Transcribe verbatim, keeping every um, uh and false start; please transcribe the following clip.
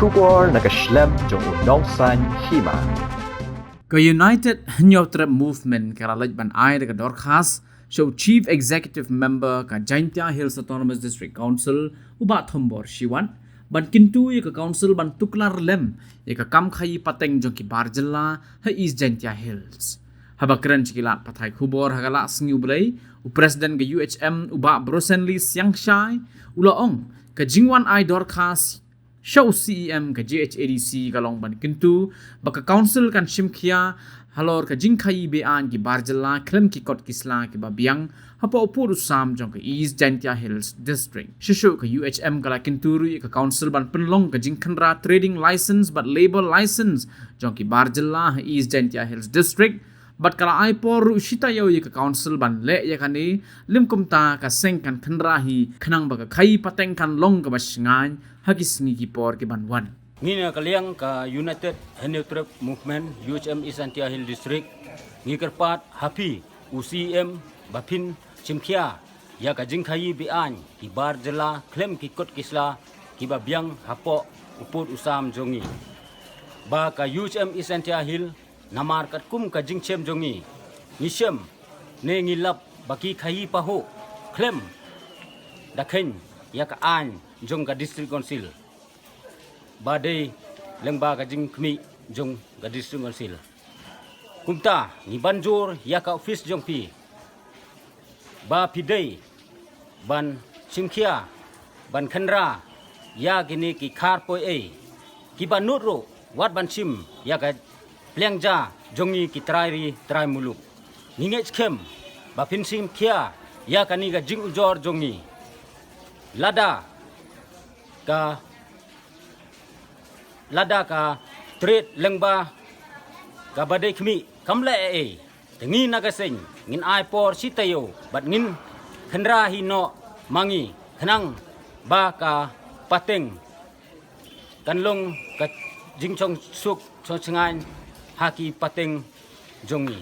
Khubor na ka shlem jong u nongsaiñ hima. Ka United Hynñiewtrep Movement ka la leit ban ai da ka dorkhas sha u Chief Executive Member ka Jaintia Hills Autonomous District Council, u Bah Thombor Shiwat, ban kyntu ïa ka Council ban tuklar lem ïa ka kam khaïi pateng jong ki bar jylla ha East Jaintia Hills. Haba kren sha ki lad pathai khubor ha ka la sngi u Blei, u President ka U H M, u Bah Brosenly Siangshai, u la ong ka jingwan ai dorkhas sha u C E M ka J H A D C ka long ban kyntu ba ka Council kan shim khia halor ka jingkhaïi be-aiñ ki bar jylla khlem ki kot ki sla kiba biang hapoh u pud u sam jong ka East Jaintia Hills District. Shuh shuh ka U H M ka la kyntu ruh ïa ka Council ban pynlong ka jingkhynra trading license bad labour license jong ki bar jylla ha East Jaintia Hills District, bad ka la ai por ruh shi taïew ïa ka Council ban leh ïa kane, lym kumta ka seng kan khynra hi khnang ba ka khaïi pateng kan long kaba shngaiñ ha ki sngi ki por ki ban wan. Ngi na ka liang ka United Hynñiewtrep Movement, U H M East Jaintia Hills District, ngi kyrpad ha phi u C E M ba phin shim khia ïa ka jingkhaïi be-aiñ ki bar jylla khlem ki kot ki sla kiba biang hapoh u pud u sam jong ngi. Ba ka U H M East Jaintia Hills, namar katkum ka jingchem jong ngi, ngi shem ne ngi lap ba ki khaïi pahuh khlem da kheiñ ïa ka aiñ jong ka District Council ba dei lyngba ka jingkhmih jong ka District Council. Kumta ngi ban jur ïa ka office jong phi ba phi dei ban shim khia ban khynra ïa kine ki khar poi ei kiba nud ruh wat ban shim ïa ka pliang ja jong ngi ki trai ri trai muluk. Ngi ngeit skhem ba phin shim khia ïa kane ka jingujor jong ngi. Lada ka lada ka trade lyngba kaba dei khmih kam leh ei, te ngi na ka seng ngin ai por shi taïew bad ngin khynra hi noh ma ngi khnang ba ka pateng kan long ka jingchong suk chong shngaiñ ha ki pateng jong ngi.